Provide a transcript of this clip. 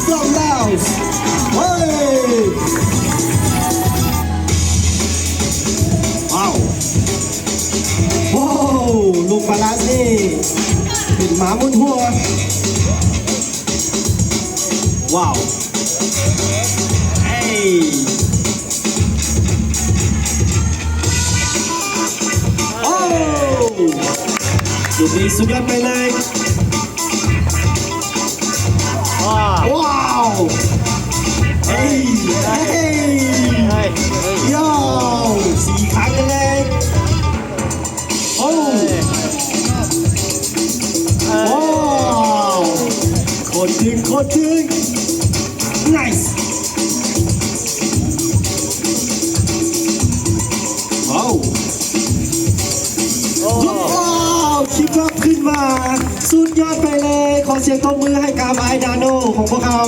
From Laos ເຮີ້ຍ ວ້າວ ໂອ້ ລູກບາລານນີ້ ຂຶ້ນມາໝູນຫົວ ວ້າວ ເອີຍ ໂອ້ ລູກນີ້ສຸດຍອດໄປເລີຍ ວ້າວ ວ້າວ ເຮີ້ຍ ເຮີ້ຍ ເຮີ້ຍ ໂຢ ສີ່ຄັ້ງເລີຍ ໂອ້ ເຮີ້ຍ ໂອ້ ໂຄດເກັ່ງ ໂຄດເກັ່ງ Nice ໂອ້ ໂອ້ keep up ຂຶ້ນມາ ສຸດຍອດໄປເລີຍ ຂໍສຽງຕົບມືໃຫ້ກັບອ້າຍດາໂນຂອງພວກເຮົາ.